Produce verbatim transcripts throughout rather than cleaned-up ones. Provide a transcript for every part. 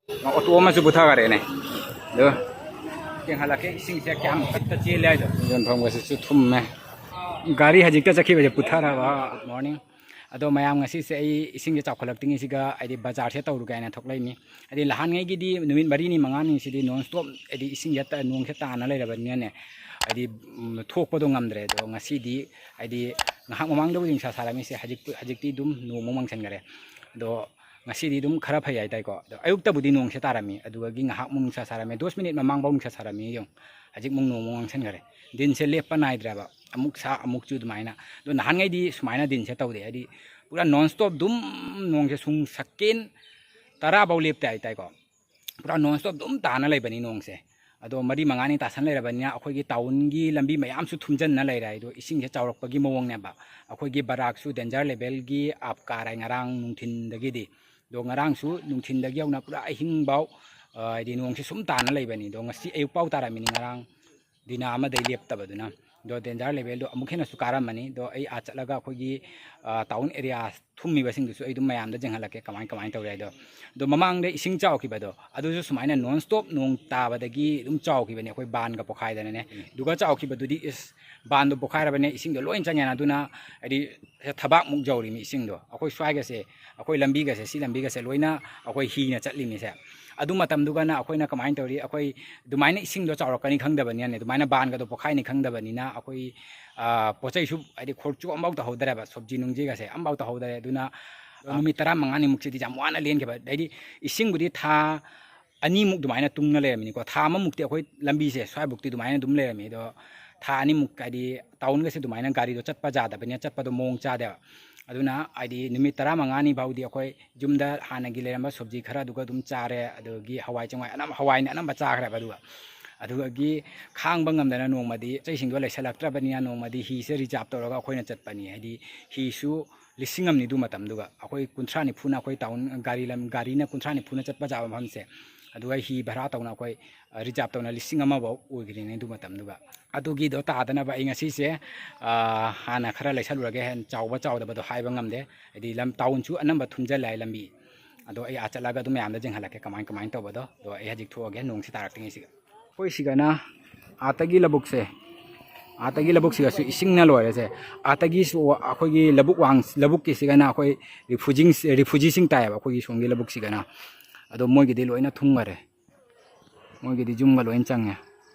Auto ꯑꯃꯁꯨ ꯄꯨꯊꯈꯔꯦꯅꯦ꯫ ꯑꯗꯣ ꯌꯦꯡꯍꯜꯂꯛꯀꯦ, ꯏꯁꯤꯡꯁꯦ ꯀꯌꯥꯝ ꯀꯛꯇ ꯆꯦꯜꯂꯦ ꯍꯥꯏꯗꯣ꯫ ꯌꯣꯟꯐꯝꯒꯁꯤꯁꯨ ꯊꯨꯝꯃꯦ꯫ ꯒꯥꯔꯤ ꯍꯧꯖꯤꯛꯇ ꯆꯠꯈꯤꯕꯁꯦ ꯄꯨꯊꯔꯕ꯫ Good morning꯫ ꯑꯗꯣ ꯃꯌꯥꯝ, ꯉꯁꯤꯁꯦ ꯑꯩ ꯏꯁꯤꯡꯁꯦ ꯆꯥꯎꯈꯠꯂꯛꯇ꯭ꯔꯤꯉꯩꯁꯤꯒ ꯍꯥꯏꯗꯤ ꯕꯖꯥꯔꯁꯦ ꯇꯧꯔꯨꯒꯦ ꯍꯥꯏꯅ ꯊꯣꯛꯂꯛꯏꯅꯤ꯫ ꯍꯥꯏꯗꯤ ꯅꯍꯥꯟꯉꯩꯒꯤꯗꯤ ꯅꯨꯃꯤꯠ ꯃꯔꯤꯅꯤ ꯃꯉꯥꯅꯤꯁꯤꯗꯤ non stop ꯍꯥꯏꯗꯤ ꯏꯁꯤꯡꯁꯦ ꯇ-, ꯅꯣꯡꯁꯦ ꯇꯥꯅ ꯂꯩꯔꯕꯅꯤꯅꯅꯦ, ꯍꯥꯏꯗꯤ, ꯎꯝ, ꯊꯣꯛꯄꯗꯣ ꯉꯝꯗ꯭ꯔꯦ꯫ ꯑꯗꯣ ꯉꯁꯤꯗꯤ ꯍꯥꯏꯗꯤ ꯉꯥꯏꯍꯥꯛ ꯃꯃꯥꯡꯗꯕꯨꯗꯤ ꯅꯨꯡꯁꯥ ꯁꯥꯔꯝꯃꯤꯁꯦ, ꯍꯧꯖꯤꯛ, ꯍꯧꯖꯤꯛꯇꯤ ꯑꯗꯨꯝ ꯅꯣꯡꯃꯨꯛ ꯃꯪꯁꯟꯈꯔꯦ꯫ ꯑꯗꯣ ꯉꯁꯤꯗꯤ ꯑꯗꯨꯝ ꯈꯔ ꯐꯩ ꯍꯥꯏꯇꯥꯔꯦꯀꯣ꯫ ꯑꯗꯣ ꯑꯌꯨꯛꯇꯕꯨꯗꯤ ꯅꯣꯡꯁꯦ ꯇꯥꯔꯝꯃꯤ, ꯑꯗꯨꯗꯒꯤ ꯉꯥꯏꯍꯥꯛꯃꯨꯛ ꯅꯨꯡꯁꯥ ꯁꯥꯔꯝꯃꯤ, ꯗꯣꯁ ꯃꯤꯅꯤꯠ ꯃꯃꯥꯡꯐꯥꯎ ꯅꯨꯡꯁꯥ ꯁꯥꯔꯝꯃꯤ꯫ ꯌꯦꯡꯉꯨ, ꯍꯧꯖꯤꯛꯃꯨꯛ ꯅꯣꯡꯃꯨꯛ ꯃꯪꯁꯟꯈꯔꯦ꯫ ꯗꯤꯟꯁꯦ ꯂꯦꯞꯄ ꯅꯥꯏꯗ꯭ꯔꯦꯕ, ꯑꯃꯨꯛ ꯁꯥ ꯑꯃꯨꯛ ꯆꯨ ꯑꯗꯨꯃꯥꯏꯅ꯫ ꯑꯗꯣ ꯅꯍꯥꯟꯉꯩꯗꯤ ꯁꯨꯃꯥꯏꯅ ꯗꯤꯟꯁꯦ ꯇꯧꯗꯦ, ꯍꯥꯏꯗꯤ ꯄꯨꯔꯥ non stop ꯑꯗꯨꯝ ꯅꯣꯡꯁꯦ ꯁꯨꯡ ꯁꯦꯀꯦꯟ ꯇꯔꯥꯐꯧ ꯂꯦꯞꯇꯦ ꯍꯥꯏꯇꯥꯔꯦꯀꯣ꯫ ꯄꯨꯔꯥ non stop ꯑꯗꯨꯝ ꯇꯥꯅ ꯂꯩꯕꯅꯤ ꯅꯣꯡꯁꯦ꯫ ꯑꯗꯣ ꯃꯔꯤ ꯃꯉꯥꯅꯤ ꯇꯥꯁꯟ ꯂꯩꯔꯕꯅꯤꯅ ꯑꯩꯈꯣꯏꯒꯤ ꯇꯥꯎꯟꯒꯤ ꯂꯝꯕꯤ ꯃꯌꯥꯝꯁꯨ ꯊꯨꯝꯖꯟꯅ ꯂꯩꯔꯦ꯫ ꯑꯗꯣ ꯏꯁꯤꯡꯁꯦ ꯆꯥꯎꯔꯛꯄꯒꯤ ꯃꯑꯣꯡꯅꯦꯕ꯫ ꯑꯩꯈꯣꯏꯒꯤ ꯕꯔꯥꯛꯁꯨ danger levelꯒꯤ ꯑꯞ ꯀꯥꯔꯦ ꯉꯔꯥꯡ ꯅꯨꯡꯊꯤꯟꯗꯒꯤꯗꯤ꯫ ꯑꯗꯣ ꯉꯔꯥꯡꯁꯨ ꯅꯨꯡꯊꯤꯟꯗꯒꯤ ꯍꯧꯅ ꯄꯨꯔꯥ ꯑꯍꯤꯡꯐꯥꯎ, ꯑ, ꯍꯥꯏꯗꯤ ꯅꯣꯡꯁꯦ ꯁꯨꯝ ꯇꯥꯅ ꯂꯩꯕꯅꯤ꯫ ꯑꯗꯣ ꯉꯁꯤ ꯑꯌꯨꯛꯐꯥꯎ ꯇꯥꯔꯝꯃꯤꯅꯤ, ꯉꯔꯥꯡ ꯗꯤꯅꯥ ꯑꯃꯗꯩ ꯂꯦꯞꯇꯕꯗꯨꯅ꯫ ꯑꯗꯣ danger levelꯗꯣ ꯑꯃꯨꯛ ꯍꯦꯟꯅꯁꯨ ꯀꯥꯔꯝꯃꯅꯤ꯫ ꯑꯗꯣ ꯑꯩ ꯑꯥ ꯆꯠꯂꯒ ꯑꯩꯈꯣꯏꯒꯤ, ꯑ, ꯇꯥꯎꯟ ꯑꯦꯔꯤꯌꯥ ꯊꯨꯝꯃꯤꯕꯁꯤꯡꯗꯨꯁꯨ ꯑꯩ ꯑꯗꯨꯝ ꯃꯌꯥꯝꯗ ꯌꯦꯡꯍꯜꯂꯛꯀꯦ ꯀꯃꯥꯏ ꯀꯃꯥꯏꯅ ꯇꯧꯔꯦ ꯍꯥꯏꯗꯣ꯫ ꯑꯗꯣ ꯃꯃꯥꯡꯗ ꯏꯁꯤꯡ ꯆꯥꯎꯈꯤꯕꯗꯣ ꯑꯗꯨꯁꯨ ꯁꯨꯃꯥꯏꯅ non stop ꯅꯣꯡ ꯇꯥꯕꯗꯒꯤ ꯑꯗꯨꯝ ꯆꯥꯎꯈꯤꯕꯅꯦ, ꯑꯩꯈꯣꯏ ꯕꯥꯟꯒ ꯄꯣꯈꯥꯏꯗꯅꯅꯦ꯫ ꯑꯗꯨꯒ ꯆꯥꯎꯈꯤꯕꯗꯨꯗꯤ ꯏꯁ, ꯕꯥꯟꯗꯣ ꯄꯣꯈꯥꯏꯔꯕꯅꯦ, ꯏꯁꯤꯡꯗꯣ ꯂꯣꯏ ꯆꯪꯉꯦꯅ꯫ ꯑꯗꯨꯅ ꯍꯥꯏꯗꯤ ꯊꯕꯥꯛꯃꯨꯛ ꯌꯧꯔꯤꯃꯤ ꯏꯁꯤꯡꯗꯣ꯫ ꯑꯩꯈꯣꯏ ꯁ꯭ꯋꯥꯏꯒꯁꯦ, ꯑꯩꯈꯣꯏ ꯂꯝꯕꯤꯒꯁꯦ, ꯁꯤ ꯂꯝꯕꯤꯒꯁꯦ ꯂꯣꯏꯅ ꯑꯩꯈꯣꯏ ꯍꯤꯅ ꯆꯠꯂꯤꯃꯤꯁꯦ꯫ ꯑꯗꯨ ꯃꯇꯝꯗꯨꯒꯅ ꯑꯩꯈꯣꯏꯅ ꯀꯃꯥꯏꯅ ꯇꯧꯔꯤ, ꯑꯩꯈꯣꯏ ꯑꯗꯨꯃꯥꯏꯅ ꯏꯁꯤꯡꯗꯣ ꯆꯥꯎꯔꯛꯀꯅꯤ ꯈꯪꯗꯕꯅꯤꯅꯅꯦ, ꯑꯗꯨꯃꯥꯏꯅ ꯕꯥꯟꯒꯗꯣ ꯄꯣꯈꯥꯏꯅꯤ ꯈꯪꯗꯕꯅꯤꯅ ꯑꯩꯈꯣꯏ, ꯑ, ꯄꯣꯠ ꯆꯩꯁꯨ ꯍꯥꯏꯗꯤ ꯈꯣꯔꯆꯨ ꯑꯃꯐꯥꯎ ꯇꯧꯍꯧꯗ꯭ꯔꯦꯕ, ꯁꯣꯞꯖꯤ ꯅꯨꯡꯖꯤꯒꯁꯦ ꯑꯃꯐꯥꯎ ꯇꯧꯍꯧꯗ꯭ꯔꯦ꯫ ꯑꯗꯨꯅ ꯅꯨꯃꯤꯠ ꯇꯔꯥꯃꯉꯥꯅꯤꯃꯨꯛꯁꯤꯗꯤ ꯌꯥꯝ ꯋꯥꯅ ꯂꯦꯟꯈꯤꯕ꯫ ꯍꯥꯏꯗꯤ ꯏꯁꯤꯡꯕꯨꯗꯤ ꯊꯥ ꯑꯅꯤꯃꯨꯛ ꯑꯗꯨꯃꯥꯏꯅ ꯇꯨꯡꯅ ꯂꯩꯔꯝꯃꯤꯅꯤꯀꯣ꯫ ꯊꯥ ꯑꯃꯃꯨꯛꯇꯤ ꯑꯩꯈꯣꯏ ꯂꯝꯕꯤꯁꯦ ꯁ꯭ꯋꯥꯏꯕꯨꯛꯇꯤ ꯑꯗꯨꯃꯥꯏꯅ ꯑꯗꯨꯝ ꯂꯩꯔꯝꯃꯤ꯫ ꯑꯗꯣ ꯊꯥ ꯑꯅꯤꯃꯨꯛ ꯍꯥꯏꯗꯤ ꯇꯥꯎꯟꯒꯁꯦ ꯑꯗꯨꯃꯥꯏꯅ ꯒꯥꯔꯤꯗꯣ ꯆꯠꯄ ꯌꯥꯗꯕꯅꯤꯅ ꯆꯠꯄꯗꯣ ꯃꯑꯣꯡ ꯆꯥꯗꯦꯕ꯫ ꯑꯗꯨꯅ ꯍꯥꯏꯗꯤ ꯅꯨꯃꯤꯠ ꯇꯔꯥꯃꯉꯥꯅꯤ ꯐꯥꯎꯗꯤ ꯑꯩꯈꯣꯏ ꯌꯨꯝꯗ ꯍꯥꯟꯅꯒꯤ ꯂꯩꯔꯝꯕ ꯁꯣꯞꯖꯤ ꯈꯔ ꯑꯗꯨꯒ ꯑꯗꯨꯝ ꯆꯥꯔꯦ, ꯑꯗꯒꯤ ꯍꯋꯥꯏ ꯆꯦꯡꯋꯥꯏ ꯑꯅꯝꯕ, ꯍꯋꯥꯏꯅ ꯑꯅꯝꯕ ꯆꯥꯈ꯭ꯔꯦꯕ꯫ ꯑꯗꯨꯒ ꯑꯗꯨꯗꯒꯤ ꯈꯥꯡꯕ ꯉꯝꯗꯅ ꯅꯣꯡꯃꯗꯤ ꯄꯣꯠ ꯆꯩꯁꯤꯡꯗꯣ ꯂꯩꯁꯜꯂꯛꯇ꯭ꯔꯕꯅꯤꯅ ꯅꯣꯡꯃꯗꯤ ꯍꯤꯁꯦ ꯔꯤꯖꯥꯞ ꯇꯧꯔꯒ ꯑꯩꯈꯣꯏꯅ ꯆꯠꯄꯅꯤ꯫ ꯍꯥꯏꯗꯤ ꯍꯤꯁꯨ ꯂꯤꯁꯤꯡ ꯑꯃꯅꯤ ꯑꯗꯨ ꯃꯇꯝꯗꯨꯒ꯫ ꯑꯩꯈꯣꯏ ꯀꯨꯟꯊ꯭ꯔꯥ ꯅꯤꯐꯨꯅ ꯑꯩꯈꯣꯏ ꯇꯥꯎꯟ ꯒꯥꯔꯤ ꯂꯝ-, ꯒꯥꯔꯤꯅ ꯀꯨꯟꯊ꯭ꯔꯥ ꯅꯤꯐꯨꯅ ꯆꯠꯄ ꯌꯥꯕ ꯃꯐꯝꯁꯦ꯫ ꯑꯗꯨꯒ ꯍꯤ ꯚꯔꯥ ꯇꯧꯅ ꯑꯩꯈꯣꯏ, ꯑ, ꯔꯤꯖꯥꯞ ꯇꯧꯅ ꯂꯤꯁꯤꯡ ꯑꯃꯐꯥꯎ ꯑꯣꯏꯈ꯭ꯔꯤꯅꯦ ꯑꯗꯨ ꯃꯇꯝꯗꯨꯒ꯫ ꯑꯗꯨꯒꯤꯗꯣ ꯇꯥꯗꯅꯕ ꯑꯩ ꯉꯁꯤꯁꯦ, ꯑ, ꯍꯥꯟꯅ ꯈꯔ ꯂꯩꯁꯜꯂꯨꯔꯒꯦ꯫ ꯍꯦꯟꯅ ꯆꯥꯎꯕ ꯆꯥꯎꯗꯕꯗꯣ ꯍꯥꯏꯕ ꯉꯝꯗꯦ꯫ ꯍꯥꯏꯗꯤ ꯂꯝ, ꯇꯥꯎꯟꯁꯨ ꯑꯅꯝꯕ ꯊꯨꯝꯖꯤꯜꯂꯦ ꯍꯥꯏ ꯂꯝꯕꯤ꯫ ꯑꯗꯣ ꯑꯩ ꯑꯥ ꯆꯠꯂꯒ ꯑꯗꯨꯝ ꯃꯌꯥꯝꯗ ꯌꯦꯡꯍꯜꯂꯛꯀꯦ ꯀꯃꯥꯏ ꯀꯃꯥꯏꯅ ꯇꯧꯕꯗꯣ꯫ ꯑꯗꯣ ꯑꯩ ꯍꯧꯖꯤꯛ ꯊꯣꯛꯑꯒꯦ, ꯅꯣꯡꯁꯤ ꯇꯥꯔꯛꯇ꯭ꯔꯤꯉꯩꯁꯤꯒ꯫ ꯑꯩꯈꯣꯏ ꯁꯤꯒꯅ ꯑꯥꯇꯒꯤ ꯂꯧꯕꯨꯛꯁꯦ, ꯑꯥꯇꯒꯤ ꯂꯧꯕꯨꯛꯁꯤꯒꯁꯨ ꯏꯁꯤꯡꯅ ꯂꯣꯏꯔꯦꯁꯦ꯫ ꯑꯥꯇꯒꯤꯁꯨ ꯑꯩꯈꯣꯏꯒꯤ ꯂꯧꯕꯨꯛ ꯋꯥꯡ-, ꯂꯧꯕꯨꯛꯀꯤꯁꯤꯒꯅ ꯑꯩꯈꯣꯏ ꯔꯤꯐ꯭ꯌꯨꯖꯤꯡ-, ꯔꯤꯐ꯭ꯌꯨꯖꯤꯁꯤꯡ ꯇꯥꯏꯌꯦꯕ ꯑꯩꯈꯣꯏꯒꯤ ꯁꯣꯝꯒꯤ ꯂꯧꯕꯨꯛꯁꯤꯒꯅ꯫ ꯑꯗꯣ ꯃꯣꯏꯒꯤꯗꯤ ꯂꯣꯏꯅ ꯊꯨꯝꯈꯔꯦ, ꯃꯣꯏꯒꯤꯗꯤ ꯌꯨꯝꯒ ꯂꯣꯏꯅ ꯆꯪꯉꯦ꯫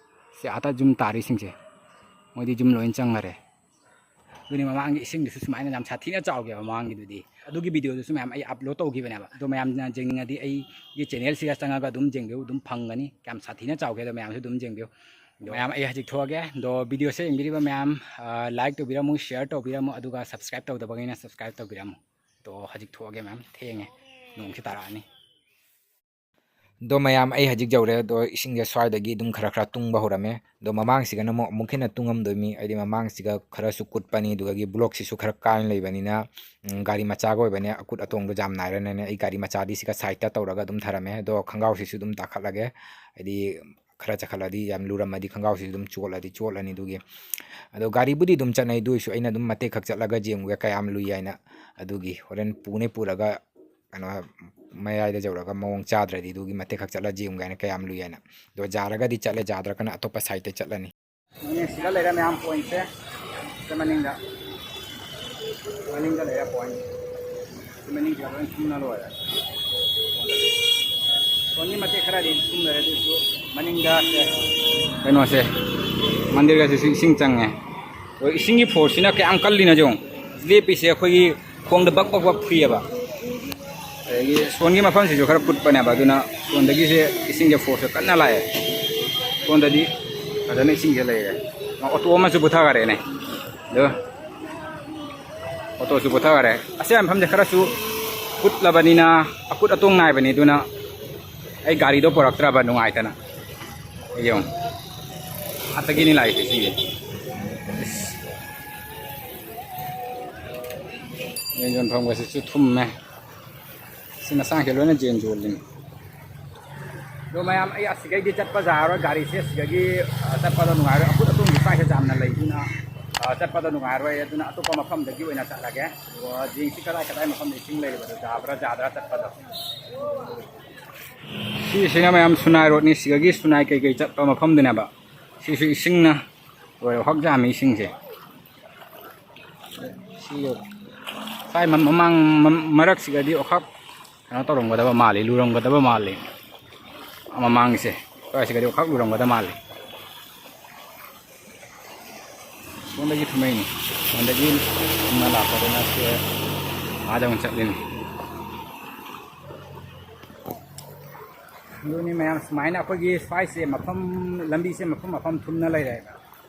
ꯁꯤ ꯑꯥꯇ ꯌꯨꯝ ꯇꯥꯔꯤꯁꯤꯡꯁꯦ, ꯃꯣꯏꯗꯤ ꯌꯨꯝ ꯂꯣꯏꯅ ꯆꯪꯈꯔꯦ꯫ ꯑꯗꯨꯅꯤ, ꯃꯃꯥꯡꯒꯤ ꯏꯁꯤꯡꯗꯨꯁꯨ ꯁꯨꯃꯥꯏꯅ ꯌꯥꯝ ꯁꯥꯊꯤꯅ ꯆꯥꯎꯈꯤꯕ ꯃꯃꯥꯡꯒꯤꯗꯨꯗꯤ꯫ ꯑꯗꯨꯒꯤ ꯚꯤꯗꯤꯑꯣꯗꯨꯁꯨ ꯃꯌꯥꯝ ꯑꯩ ꯑꯞꯂꯣꯗ ꯇꯧꯈꯤꯕꯅꯦꯕ꯫ ꯑꯗꯣ ꯃꯌꯥꯝꯅ ꯌꯦꯡꯅꯤꯡꯉꯗꯤ ꯑꯩꯒꯤ ꯆꯦꯅꯦꯜꯁꯤꯗ ꯆꯪꯉꯒ ꯑꯗꯨꯝ ꯌꯦꯡꯕꯤꯌꯨ, ꯑꯗꯨꯝ ꯐꯪꯒꯅꯤ꯫ ꯀꯌꯥꯝ ꯁꯥꯊꯤꯅ ꯆꯥꯎꯒꯦ ꯑꯗꯣ ꯃꯌꯥꯝꯁꯨ ꯑꯗꯨꯝ ꯌꯦꯡꯕꯤꯌꯨ꯫ ꯑꯗꯣ ꯃꯌꯥꯝ, ꯑꯩ ꯍꯧꯖꯤꯛ ꯊꯣꯛꯑꯒꯦ꯫ ꯑꯗꯣ ꯚꯤꯗꯤꯑꯣꯁꯦ ꯌꯦꯡꯕꯤꯔꯤꯕ ꯃꯌꯥꯝ, ꯑ, ꯂꯥꯏꯛ ꯇꯧꯕꯤꯔꯝꯃꯨ, ꯁꯤꯌꯔ ꯇꯧꯕꯤꯔꯝꯃꯨ, ꯑꯗꯨꯒ ꯁꯕꯁꯀ꯭ꯔꯥꯏꯕ ꯇꯧꯗꯕꯈꯩꯅ ꯁꯕꯁꯀ꯭ꯔꯥꯏꯕ ꯇꯧꯕꯤꯔꯝꯃꯨ꯫ ꯑꯗꯣ ꯍꯧꯖꯤꯛ ꯊꯣꯛꯑꯒꯦ ꯃꯌꯥꯝ, ꯊꯦꯡꯉꯦ, ꯅꯣꯡꯁꯤ ꯇꯥꯔꯛꯑꯅꯤ꯫ ꯑꯗꯣ ꯃꯌꯥꯝ, ꯑꯩ ꯍꯧꯖꯤꯛ ꯌꯧꯔꯦ꯫ ꯑꯗꯣ ꯏꯁꯤꯡꯁꯦ ꯁ꯭ꯋꯥꯏꯗꯒꯤ ꯑꯗꯨꯝ ꯈꯔ ꯈꯔ ꯇꯨꯡꯕ ꯍꯧꯔꯝꯃꯦ꯫ ꯑꯗꯣ ꯃꯃꯥꯡꯁꯤꯒꯅ ꯑꯃꯨꯛ ꯑꯃꯨꯛ ꯍꯦꯟꯅ ꯇꯨꯡꯉꯝꯗꯣꯏꯃꯤ꯫ ꯍꯥꯏꯗꯤ ꯃꯃꯥꯡꯁꯤꯒ ꯈꯔꯁꯨ ꯀꯨꯠꯄꯅꯤ, ꯑꯗꯨꯗꯒꯤ ꯕ꯭ꯂꯣꯛꯁꯤꯁꯨ ꯈꯔ ꯀꯥꯏꯅ ꯂꯩꯕꯅꯤꯅ, ꯎꯝ, ꯒꯥꯔꯤ ꯃꯆꯥꯒ ꯑꯣꯏꯕꯅꯦ, ꯑꯀꯨꯠ ꯑꯇꯣꯡꯗꯣ ꯌꯥꯝ ꯅꯥꯏꯔꯅꯦꯅ ꯑꯩ ꯒꯥꯔꯤ ꯃꯆꯥꯗꯤ ꯁꯤꯒ ꯁꯥꯏꯠꯇ ꯇꯧꯔꯒ ꯑꯗꯨꯝ ꯊꯔꯝꯃꯦ꯫ ꯑꯗꯣ ꯈꯣꯡꯒ꯭ꯔꯥꯎꯁꯤꯁꯨ ꯑꯗꯨꯝ ꯇꯥꯈꯠꯂꯒꯦ, ꯍꯥꯏꯗꯤ ꯈꯔ ꯆꯈꯠꯂꯗꯤ ꯌꯥꯝ ꯂꯨꯔꯝꯃꯗꯤ ꯈꯣꯡꯒ꯭ꯔꯥꯎꯁꯤꯁꯨ ꯑꯗꯨꯝ ꯆꯣꯠꯂꯗꯤ ꯆꯣꯠꯂꯅꯤ꯫ ꯑꯗꯨꯒꯤ, ꯑꯗꯣ ꯒꯥꯔꯤꯕꯨꯗꯤ ꯑꯗꯨꯝ ꯆꯠꯅꯩ, ꯑꯗꯨ ꯑꯣꯏꯁꯨ ꯑꯩꯅ ꯑꯗꯨꯝ ꯃꯇꯦꯛ ꯈꯛ ꯆꯠꯂꯒ ꯌꯦꯡꯉꯨꯒꯦ ꯀꯌꯥꯝ ꯂꯨꯏ ꯍꯥꯏꯅ꯫ ꯑꯗꯨꯒꯤ ꯍꯣꯔꯦꯟ ꯄꯨꯅꯤ ꯄꯨꯔꯒ ꯀꯩꯅꯣ, ꯃꯌꯥꯏꯗ ꯌꯧꯔꯒ ꯃꯑꯣꯡ ꯆꯥꯗ꯭ꯔꯗꯤ ꯑꯗꯨꯒꯤ ꯃꯇꯦꯛ ꯈꯛ ꯆꯠꯂ ꯌꯦꯡꯉꯨꯒꯦ ꯍꯥꯏꯅ, ꯀꯌꯥꯝ ꯂꯨꯏ ꯍꯥꯏꯅ꯫ ꯑꯗꯣ ꯌꯥꯔꯒꯗꯤ ꯆꯠꯂꯦ, ꯌꯥꯗ꯭ꯔꯒꯅ ꯑꯇꯣꯞꯄ ꯁꯥꯏꯠꯇ ꯆꯠꯂꯅꯤ꯫ ꯁꯤꯗ ꯂꯩꯔꯦ ꯃꯌꯥꯝ ꯄꯣꯏꯟꯠꯁꯦ꯫ ꯁꯤ ꯃꯅꯤꯡꯗ, ꯃꯅꯤꯡꯗ ꯂꯩꯔꯦ ꯄꯣꯏꯟꯠ꯫ ꯁꯤ ꯃꯅꯤꯡꯁꯤꯗ ꯂꯣꯏ ꯊꯨꯝꯅ ꯂꯣꯏꯔꯦ꯫ ꯁꯣꯝꯒꯤ ꯃꯇꯦꯛ ꯈꯔꯗꯤ ꯊꯨꯝ ꯂꯩꯔꯦ, ꯑꯗꯨꯁꯨ ꯃꯅꯤꯡꯗ ꯁꯦ, ꯀꯩꯅꯣꯁꯦ, ꯃꯟꯗꯤꯔꯒꯁꯤꯁꯨ ꯏꯁꯤꯡ ꯆꯪꯉꯦ꯫ ꯑꯗꯣ ꯏꯁꯤꯡꯒꯤ ꯐꯣꯔꯁꯁꯤꯅ ꯀꯌꯥꯝ ꯀꯜꯂꯤꯅꯣ ꯌꯦꯡꯉꯨ꯫ ꯂꯦꯞꯄꯤꯁꯦ ꯑꯩꯈꯣꯏꯒꯤ ꯈꯣꯡꯗ ꯕꯛ ꯕꯛ ꯕꯛ ꯐꯨꯏꯌꯦꯕ꯫ ꯑꯗꯒꯤ ꯁꯣꯟꯒꯤ ꯃꯐꯝꯁꯤꯁꯨ ꯈꯔ ꯀꯨꯠꯄꯅꯦꯕ, ꯑꯗꯨꯅ ꯁꯣꯟꯗꯒꯤꯁꯦ ꯏꯁꯤꯡꯁꯦ ꯐꯣꯔꯁꯁꯦ ꯀꯟꯅ ꯂꯥꯛꯑꯦ꯫ ꯁꯣꯟꯗꯗꯤ ꯐꯖꯅ ꯏꯁꯤꯡꯁꯦ ꯂꯩꯔꯦ꯫ ꯑꯣꯇꯣ ꯑꯃꯁꯨ ꯄꯨꯊꯈꯔꯦꯅꯦ꯫ ꯑꯗꯣ ꯑꯣꯇꯣꯁꯨ ꯄꯨꯊꯈꯔꯦ꯫ ꯑꯁꯤ ꯃꯐꯝꯁꯦ ꯈꯔꯁꯨ ꯀꯨꯠꯂꯕꯅꯤꯅ, ꯑꯀꯨꯠ ꯑꯇꯣꯡ ꯅꯥꯏꯕꯅꯤ, ꯑꯗꯨꯅ ꯑꯩ ꯒꯥꯔꯤꯗꯣ ꯄꯨꯔꯛꯇ꯭ꯔꯕ ꯅꯨꯡꯉꯥꯏꯇꯅ꯫ ꯌꯦꯡꯉꯨ, ꯑꯥꯗꯒꯤꯅꯤ ꯂꯥꯛꯏꯁꯦ ꯏꯁꯤꯡꯁꯦ꯫ ꯌꯦꯟ ꯌꯣꯟꯐꯝꯒꯁꯤꯁꯨ ꯊꯨꯝꯃꯦ꯫ ꯁꯤ ꯃꯁꯥꯡꯁꯦ ꯂꯣꯏꯅ ꯖꯦꯟ ꯌꯣꯜꯂꯤꯅꯤ꯫ ꯑꯗꯣ ꯃꯌꯥꯝ, ꯑꯩ ꯑꯁꯤꯒꯩꯗꯤ ꯆꯠꯄ ꯌꯥꯔꯔꯣꯏ, ꯒꯥꯔꯤꯁꯦ ꯑꯁꯤꯗꯒꯤ, ꯑ, ꯆꯠꯄꯗꯣ ꯅꯨꯡꯉꯥꯏꯔꯣꯏ, ꯑꯀꯨꯠ ꯑꯇꯣꯡꯒꯤ ꯄꯥꯏꯁꯦ ꯌꯥꯝꯅ ꯂꯩꯗꯨꯅ꯫ ꯑ, ꯆꯠꯄꯗꯣ ꯅꯨꯡꯉꯥꯏꯔꯣꯏ, ꯑꯗꯨꯅ ꯑꯇꯣꯞꯄ ꯃꯐꯝꯗꯒꯤ ꯑꯣꯏꯅ ꯆꯠꯂꯒꯦ꯫ ꯑꯗꯨꯒ ꯌꯦꯡꯁꯤ ꯀꯗꯥꯏ ꯀꯗꯥꯏ ꯃꯐꯝꯗ ꯏꯁꯤꯡ ꯂꯩꯔꯤꯕꯗꯣ, ꯖꯥꯕ꯭ꯔꯥ ꯖꯥꯗ꯭ꯔꯥ ꯆꯠꯄꯗꯣ꯫ ꯁꯤꯁꯤꯅ ꯃꯌꯥꯝ ꯁꯨꯅꯥꯏ ꯔꯣꯗꯅꯤ, ꯁꯤꯗꯒꯤ ꯁꯨꯅꯥꯏ ꯀꯩꯀꯩ ꯆꯠꯄ ꯃꯐꯝꯗꯨꯅꯦꯕ꯫ ꯁꯤꯁꯨ ꯏꯁꯤꯡꯅ ꯂꯣꯏꯔꯦ, ꯍꯛ ꯌꯥꯝꯃꯤ ꯏꯁꯤꯡꯁꯦ꯫ ꯁꯤ ꯁ꯭ꯋꯥꯏ ꯃ-, ꯃꯃꯥꯡ ꯃ-, ꯃꯔꯛꯁꯤꯒꯗꯤ ꯑꯣꯈꯥꯛ ꯀꯩꯅꯣ ꯇꯧꯔꯝꯒꯗꯕ ꯃꯥꯜꯂꯤ, ꯂꯨꯔꯝꯒꯗꯕ ꯃꯥꯜꯂꯤ꯫ ꯃꯃꯥꯡꯒꯤꯁꯦ ꯁ꯭ꯋꯥꯏꯁꯤꯒꯗꯤ ꯑꯣꯈꯥꯛ ꯂꯨꯔꯝꯒꯗꯕ ꯃꯥꯜꯂꯤ꯫ ꯁꯣꯝꯗꯒꯤ ꯊꯨꯝꯃꯛꯏꯅꯤ, ꯁꯣꯝꯗꯒꯤ ꯊꯨꯝꯅ ꯂꯥꯛꯄꯗꯨꯅ ꯁꯤ ꯑꯥꯗ ꯑꯃꯨꯛ ꯆꯠꯂꯤꯅꯤ꯫ ꯑꯗꯨꯅꯤ ꯃꯌꯥꯝ, ꯁꯨꯃꯥꯏꯅ ꯑꯩꯈꯣꯏꯒꯤ ꯁ꯭ꯋꯥꯏꯁꯦ ꯃꯐꯝ, ꯂꯝꯕꯤꯁꯦ ꯃꯐꯝ ꯃꯐꯝ ꯊꯨꯝꯅ ꯂꯩꯔꯦ꯫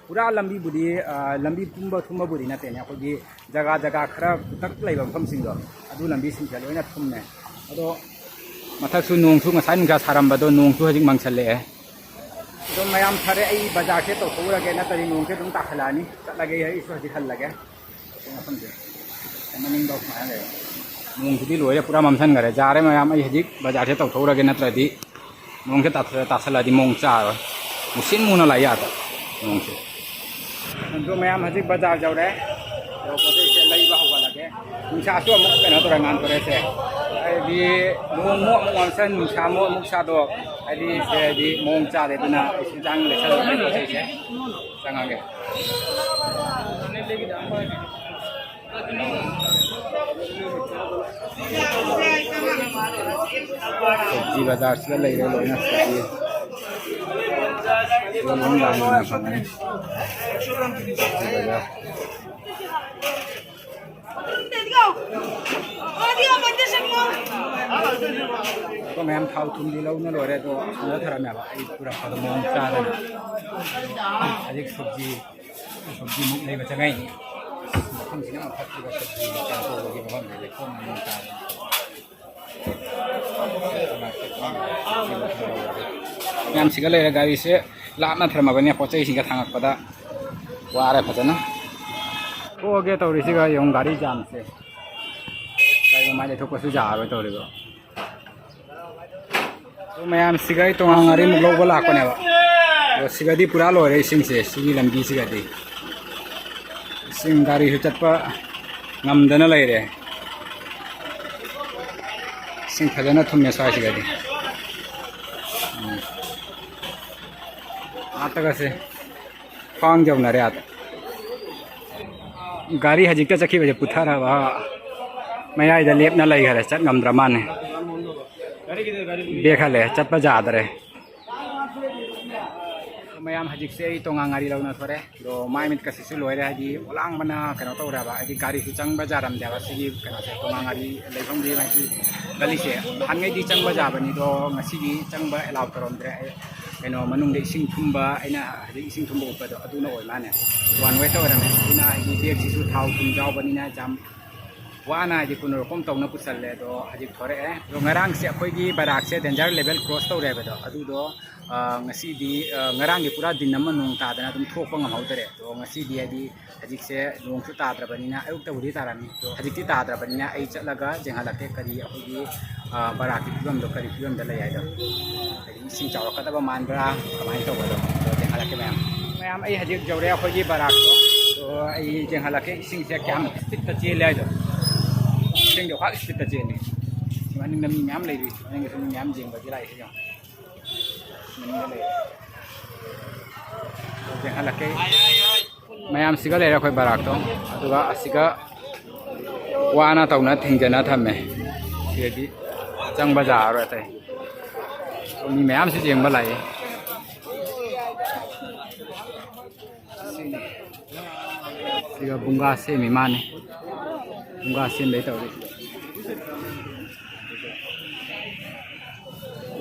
ꯄꯨꯔꯥ ꯂꯝꯕꯤꯕꯨꯗꯤ, ꯑ, ꯂꯝꯕꯤ ꯄꯨꯝꯕ ꯊꯨꯝꯕꯕꯨꯗꯤ ꯅꯠꯇꯦꯅꯦ, ꯑꯩꯈꯣꯏꯒꯤ ꯖꯒꯥ ꯖꯒꯥ ꯈꯔ ꯀꯨꯇꯛ ꯂꯩꯕ ꯃꯐꯝꯁꯤꯡꯗꯣ, ꯑꯗꯨ ꯂꯝꯕꯤꯁꯤꯡꯁꯦ ꯂꯣꯏꯅ ꯊꯨꯝꯃꯦ꯫ ꯑꯗꯣ ꯃꯊꯛꯁꯨ ꯅꯣꯡꯁꯨ, ꯉꯁꯥꯏ ꯅꯨꯡꯁꯥ ꯁꯥꯔꯝꯕꯗꯣ ꯅꯣꯡꯁꯨ ꯍꯧꯖꯤꯛ ꯃꯪꯁꯜꯂꯛꯑꯦ꯫ ꯑꯗꯣ ꯃꯌꯥꯝ, ꯐꯔꯦ, ꯑꯩ ꯕꯖꯥꯔꯁꯦ ꯇꯧꯊꯣꯛꯎꯔꯒꯦ, ꯅꯠꯇ꯭ꯔꯗꯤ ꯅꯣꯡꯁꯦ ꯑꯗꯨꯝ ꯇꯥꯁꯜꯂꯛꯑꯅꯤ꯫ ꯆꯠꯂꯒꯦ, ꯑꯩꯁꯨ ꯍꯧꯖꯤꯛ ꯍꯜꯂꯒꯦ꯫ ꯃꯐꯝꯁꯦ ꯃꯅꯤꯡꯗꯣ ꯁꯨꯃꯥꯏꯅ ꯂꯩꯔꯦ꯫ ꯅꯣꯡꯁꯤꯗꯤ ꯂꯣꯏꯔꯦ, ꯄꯨꯔꯥ ꯃꯝꯁꯟꯈꯔꯦ꯫ ꯌꯥꯔꯦ ꯃꯌꯥꯝ, ꯑꯩ ꯍꯧꯖꯤꯛ ꯕꯖꯥꯔꯁꯦ ꯇꯧꯊꯣꯛꯎꯔꯒꯦ, ꯅꯠꯇ꯭ꯔꯗꯤ ꯅꯣꯡꯁꯦ ꯇꯥꯁ-, ꯇꯥꯁꯜꯂꯗꯤ ꯃꯑꯣꯡ ꯆꯥꯔꯣꯏ꯫ ꯃꯨꯁꯤꯟ ꯃꯨꯅ ꯂꯥꯛ ꯌꯥꯗ꯭ꯔꯦ ꯅꯣꯡꯁꯦ꯫ ꯑꯗꯣ ꯃꯌꯥꯝ, ꯍꯧꯖꯤꯛ ꯕꯖꯥꯔ ꯌꯧꯔꯦ꯫ ꯑꯗꯣ ꯄꯣꯠ ꯆꯩꯁꯦ ꯂꯩꯕ ꯍꯧꯒꯠꯂꯒꯦ꯫ ꯅꯨꯡꯁꯥꯁꯨ ꯑꯃꯨꯛ ꯀꯩꯅꯣ ꯇꯧꯔꯦ, ꯉꯥꯟꯊꯣꯔꯛꯑꯦꯁꯦ꯫ ꯍꯥꯏꯗꯤ ꯅꯣꯡ ꯑꯃꯨꯛ, ꯑꯃꯨꯛ ꯃꯝꯁꯟ, ꯅꯨꯡꯁꯥ ꯑꯃꯨꯛ, ꯑꯃꯨꯛ ꯁꯥꯗꯣꯛ꯫ ꯍꯥꯏꯗꯤ ꯁꯦ ꯍꯥꯏꯗꯤ ꯃꯑꯣꯡ ꯆꯥꯗꯦ꯫ ꯑꯗꯨꯅ ꯑꯩ ꯁꯤ ꯆꯥꯡ ꯂꯩꯁꯜꯂꯒꯦ ꯄꯣꯠ ꯆꯩꯁꯦ꯫ ꯆꯪꯉꯒꯦ꯫ ꯁꯕꯖꯤ ꯕꯖꯥꯔꯁꯤꯗ ꯂꯩꯔꯦ ꯂꯣꯏꯅ ꯁꯕꯖꯤ꯫ ꯂꯣꯏ ꯂꯥꯡꯗꯅ ꯐꯪꯉꯅꯤ꯫ ꯁꯕꯖꯤ ꯕꯖꯥꯔ꯫ ꯑꯗꯣ ꯃꯌꯥꯝ ꯊꯥꯎ ꯊꯨꯝꯗꯤ ꯂꯧꯅ ꯂꯣꯏꯔꯦ, ꯑꯗꯣ ꯑꯁꯣꯝꯗ ꯊꯔꯝꯃꯦꯕ ꯑꯩ ꯄꯨꯔꯛꯄꯗꯣ ꯃꯑꯣꯡ ꯆꯥꯗꯅ꯫ ꯍꯧꯖꯤꯛ ꯁꯕꯖꯤ ꯁꯕꯖꯤꯃꯨꯛ ꯂꯩꯕ ꯆꯪꯉꯛꯏꯅꯤ꯫ ꯃꯐꯝꯁꯤꯅ ꯌꯥꯝ ꯐꯠꯇ꯭ꯔꯤꯕ, ꯁꯕꯖꯤ ꯀꯩꯅꯣ ꯇꯧꯕꯒꯤ ꯃꯐꯝꯁꯦ, ꯂꯩꯈꯣꯝ ꯑꯃ ꯇꯥꯔꯦ꯫ ꯃꯌꯥꯝꯁꯤꯒ ꯂꯩꯔꯦ, ꯒꯥꯔꯤꯁꯦ ꯂꯥꯞꯅ ꯊꯝꯃꯕꯅꯤꯅ ꯄꯣꯠ ꯆꯩꯁꯤꯡꯒ ꯊꯥꯡꯉꯛꯄꯗ ꯋꯥꯔꯦ ꯐꯖꯅ꯫ ꯊꯣꯛꯑꯒꯦ ꯇꯧꯔꯤꯁꯤꯒ ꯌꯦꯡꯉꯨ, ꯒꯥꯔꯤ ꯖꯥꯝꯁꯦ꯫ ꯒꯥꯔꯤ ꯃꯃꯥꯏ ꯂꯩꯊꯣꯛꯄꯁꯨ ꯌꯥꯔꯣꯏ ꯇꯧꯔꯤꯕ꯫ ꯑꯗꯨ ꯃꯌꯥꯝ ꯁꯤꯒ ꯑꯩ ꯇꯣꯉꯥꯟ ꯉꯥꯔꯤꯃꯨꯛ ꯂꯧꯕ ꯂꯥꯛꯄꯅꯦꯕ꯫ ꯑꯗꯣ ꯁꯤꯒꯗꯤ ꯄꯨꯔꯥ ꯂꯣꯏꯔꯦ ꯏꯁꯤꯡꯁꯦ, ꯁꯤꯒꯤ ꯂꯝꯕꯤꯁꯤꯒꯗꯤ꯫ ꯆꯤꯡ ꯒꯥꯔꯤꯁꯨ ꯆꯠꯄ ꯉꯝꯗꯅ ꯂꯩꯔꯦ꯫ ꯏꯁꯤꯡ ꯐꯖꯅ ꯊꯨꯝꯃꯦ ꯁ꯭ꯋꯥꯏꯁꯤꯗꯗꯤ꯫ ꯎꯝ꯫ ꯑꯥ ꯇꯒꯁꯦ ꯈ꯭ꯋꯥꯡ ꯌꯧꯅꯔꯦ ꯑꯥꯗ꯫ ꯒꯥꯔꯤ ꯍꯧꯖꯤꯛꯇ ꯆꯠꯈꯤꯕꯁꯦ ꯄꯨꯊꯔꯕ ꯃꯌꯥꯏꯗ ꯂꯦꯞꯅ ꯂꯩꯈꯔꯦ, ꯆꯠ ꯉꯝꯗ꯭ꯔ ꯃꯥꯅꯦ꯫ ꯕꯦꯛ ꯍꯜꯂꯦ, ꯆꯠꯄ ꯌꯥꯗ꯭ꯔꯦ꯫ ꯃꯌꯥꯝ ꯍꯧꯖꯤꯛꯁꯦ ꯑꯩ ꯇꯣꯉꯥꯟ ꯉꯥꯔꯤ ꯂꯧꯅ ꯊꯣꯔꯦ꯫ ꯑꯗꯣ ꯃꯥꯏ ꯃꯤꯠꯀꯁꯤꯁꯨ ꯂꯣꯏꯔꯦ, ꯍꯥꯏꯗꯤ ꯑꯣꯂꯥꯡꯕꯅ ꯀꯩꯅꯣ ꯇꯧꯔꯦꯕ, ꯍꯥꯏꯗꯤ ꯒꯥꯔꯤꯁꯨ ꯆꯪꯕ ꯌꯥꯔꯝꯗꯦꯕ ꯁꯤꯒꯤ ꯀꯩꯅꯣꯁꯦ, ꯇꯣꯉꯥꯟ ꯉꯥꯔꯤ ꯂꯩꯐꯝꯒꯤ ꯍꯥꯏꯗꯤ ꯒꯂꯤꯁꯦ꯫ ꯅꯍꯥꯟꯉꯩꯗꯤ ꯆꯪꯕ ꯌꯥꯕꯅꯤ, ꯑꯗꯣ ꯉꯁꯤꯗꯤ ꯆꯪꯕ ꯑꯦꯂꯥꯎ ꯇꯧꯔꯝꯗ꯭ꯔꯦ꯫ ꯑꯩ ꯀꯩꯅꯣ ꯃꯅꯨꯡꯗ ꯏꯁꯤꯡ ꯊꯨꯝꯕ, ꯑꯩꯅ ꯍꯧꯖꯤꯛ ꯏꯁꯤꯡ ꯊꯨꯝꯕ ꯎꯠꯄꯗꯣ ꯑꯗꯨꯅ ꯑꯣꯏ ꯃꯥꯅꯦ꯫ ꯋꯥꯟ ꯋꯦ ꯇꯧꯔꯝꯃꯦ꯫ ꯑꯗꯨꯅ ꯍꯥꯏꯗꯤ ꯕꯦꯒꯁꯤꯁꯨ ꯊꯥꯎ ꯊꯨꯝ ꯌꯥꯎꯕꯅꯤꯅ ꯌꯥꯝ ꯋꯥꯅ ꯍꯥꯏꯗꯤ ꯀꯨꯟꯅꯣꯔꯣꯝ ꯇꯧꯅ ꯄꯨꯁꯜꯂꯦ꯫ ꯑꯗꯣ ꯍꯧꯖꯤꯛ ꯊꯣꯔꯛꯑꯦ꯫ ꯑꯗꯣ ꯉꯔꯥꯡꯁꯦ ꯑꯩꯈꯣꯏꯒꯤ ꯕꯔꯥꯛꯁꯦ danger level cross ꯇꯧꯔꯦ ꯍꯥꯏꯕꯗꯣ, ꯑꯗꯨꯗꯣ, ꯑ, ꯉꯁꯤꯗꯤ, ꯑ, ꯉꯔꯥꯡꯒꯤ ꯄꯨꯔꯥ ꯗꯤꯟ ꯑꯃ ꯅꯣꯡ ꯇꯥꯗꯅ ꯑꯗꯨꯝ ꯊꯣꯛꯄ ꯉꯝꯍꯧꯗꯔꯦ꯫ ꯑꯗꯣ ꯉꯁꯤꯗꯤ ꯍꯥꯏꯗꯤ ꯍꯧꯖꯤꯛꯁꯦ ꯅꯣꯡꯁꯨ ꯇꯥꯗ꯭ꯔꯕꯅꯤꯅ, ꯑꯌꯨꯛꯇꯕꯨꯗꯤ ꯇꯥꯔꯝꯃꯤ, ꯑꯗꯣ ꯍꯧꯖꯤꯛꯇꯤ ꯇꯥꯗ꯭ꯔꯕꯅꯤꯅ ꯑꯩ ꯆꯠꯂꯒ ꯌꯦꯡꯍꯜꯂꯛꯀꯦ ꯀꯔꯤ ꯑꯩꯈꯣꯏꯒꯤ, ꯑ, ꯕꯔꯥꯛꯀꯤ ꯐꯤꯕꯝꯗꯣ ꯀꯔꯤ ꯐꯤꯕꯝꯗ ꯂꯩ ꯍꯥꯏꯗꯣ꯫ ꯍꯥꯏꯗꯤ ꯏꯁꯤꯡ ꯆꯥꯎꯔꯛꯀꯗꯕ ꯃꯥꯟꯕ꯭ꯔꯥ, ꯀꯃꯥꯏꯅ ꯇꯧꯕꯗꯣ ꯑꯗꯣ ꯌꯦꯡꯍꯜꯂꯛꯀꯦ ꯃꯌꯥꯝ꯫ ꯃꯌꯥꯝ, ꯑꯩ ꯍꯧꯖꯤꯛ ꯌꯧꯔꯦ ꯑꯩꯈꯣꯏꯒꯤ ꯕꯔꯥꯛꯇꯣ꯫ ꯑꯗꯣ ꯑꯩ ꯌꯦꯡꯍꯜꯂꯛꯀꯦ ꯏꯁꯤꯡꯁꯦ ꯀꯌꯥꯝ ꯁ꯭ꯄꯤꯠꯇ ꯆꯦꯜꯂꯦ ꯍꯥꯏꯗꯣ꯫ ꯏꯁꯤꯡꯗꯣ ꯈ꯭ꯋꯥꯏ ꯁ꯭ꯄꯤꯠꯇ ꯆꯦꯜꯂꯤ꯫ ꯁꯤ ꯃꯅꯤꯡꯗ ꯃꯤ ꯃꯌꯥꯝ ꯂꯩꯔꯤ꯫ ꯃꯅꯤꯡꯗꯁꯨ ꯃꯤ ꯃꯌꯥꯝ ꯌꯦꯡꯕꯒꯤ ꯂꯥꯛꯏꯁꯦ ꯌꯦꯡꯉꯣ꯫ ꯃꯅꯤꯡꯗ ꯂꯩꯔꯤ꯫ ꯑꯗꯣ ꯌꯦꯡꯍꯜꯂꯛꯀꯦ꯫ ꯃꯌꯥꯝꯁꯤꯒ ꯂꯩꯔꯦ ꯑꯩꯈꯣꯏ ꯕꯔꯥꯛꯇꯣ꯫ ꯑꯗꯨꯒ ꯑꯁꯤꯒ ꯋꯥꯅ ꯇꯧꯅ ꯊꯤꯡꯖꯅ ꯊꯝꯃꯦ꯫ ꯁꯤꯗꯗꯤ ꯆꯪꯕ ꯌꯥꯔꯔꯣꯏ ꯑꯇꯩ꯫ ꯃꯤ ꯃꯌꯥꯝꯁꯨ ꯌꯦꯡꯕ ꯂꯥꯛꯏ꯫ ꯁꯤꯒ ꯕꯨꯡꯒꯥ ꯁꯦꯝꯃꯤ ꯃꯥꯅꯤ꯫ ꯕꯨꯡꯒꯥ ꯁꯦꯝꯕꯩ ꯇꯧꯔꯤ꯫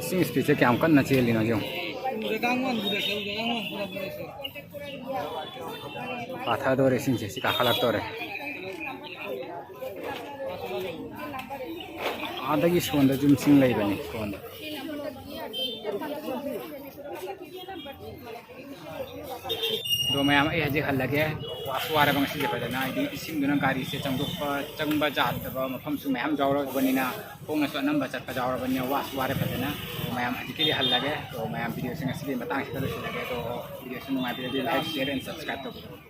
ꯏꯁꯤꯡ ꯁ꯭ꯄꯤꯠꯁꯦ ꯀꯌꯥꯝ ꯀꯟꯅ ꯆꯦꯜꯂꯤꯅꯣ ꯌꯦꯡꯉꯨ꯫ ꯄꯥꯊꯗꯣꯔꯦ ꯏꯁꯤꯡꯁꯦ, ꯁꯤ ꯀꯥꯈꯠꯂꯛꯇꯣꯔꯦ꯫ ꯑꯥꯗꯒꯤ ꯁꯣꯟꯗ ꯌꯨꯝꯁꯤꯡ ꯂꯩꯕꯅꯤ ꯁꯣꯟꯗ꯫ ꯑꯗꯣ ꯃꯌꯥꯝ, ꯑꯩ ꯍꯧꯖꯤꯛ ꯍꯜꯂꯒꯦ꯫ ꯋꯥꯁꯨ ꯋꯥꯔꯕ ꯉꯁꯤꯁꯦ ꯐꯖꯅ, ꯍꯥꯏꯗꯤ ꯏꯁꯤꯡꯗꯨꯅ ꯒꯥꯔꯤꯁꯦ ꯆꯪꯗꯣꯛꯄ, ꯆꯪꯕ ꯌꯥꯗꯕ ꯃꯐꯝꯁꯨ ꯃꯌꯥꯝ ꯌꯥꯎꯔꯕꯅꯤꯅ, ꯈꯣꯡꯅꯁꯨ ꯑꯅꯝꯕ ꯆꯠꯄ ꯌꯥꯎꯔꯕꯅꯤꯅ ꯋꯥꯁꯨ ꯋꯥꯔꯦ ꯐꯖꯅ꯫ ꯑꯗꯣ ꯃꯌꯥꯝ ꯍꯧꯖꯤꯛꯀꯤꯗꯤ ꯍꯜꯂꯒꯦ꯫ ꯑꯗꯣ ꯃꯌꯥꯝ, ꯚꯤꯗꯤꯑꯣꯁꯦ ꯉꯁꯤꯗꯤ ꯃꯇꯥꯡꯁꯤꯗ ꯂꯣꯏꯁꯤꯜꯂꯒꯦ꯫ ꯑꯗꯣ ꯚꯤꯗꯤꯑꯣꯁꯦ ꯅꯨꯡꯉꯥꯏꯕꯤꯔꯗꯤ like, share and subscribe ꯇꯧꯕꯤꯔꯣ꯫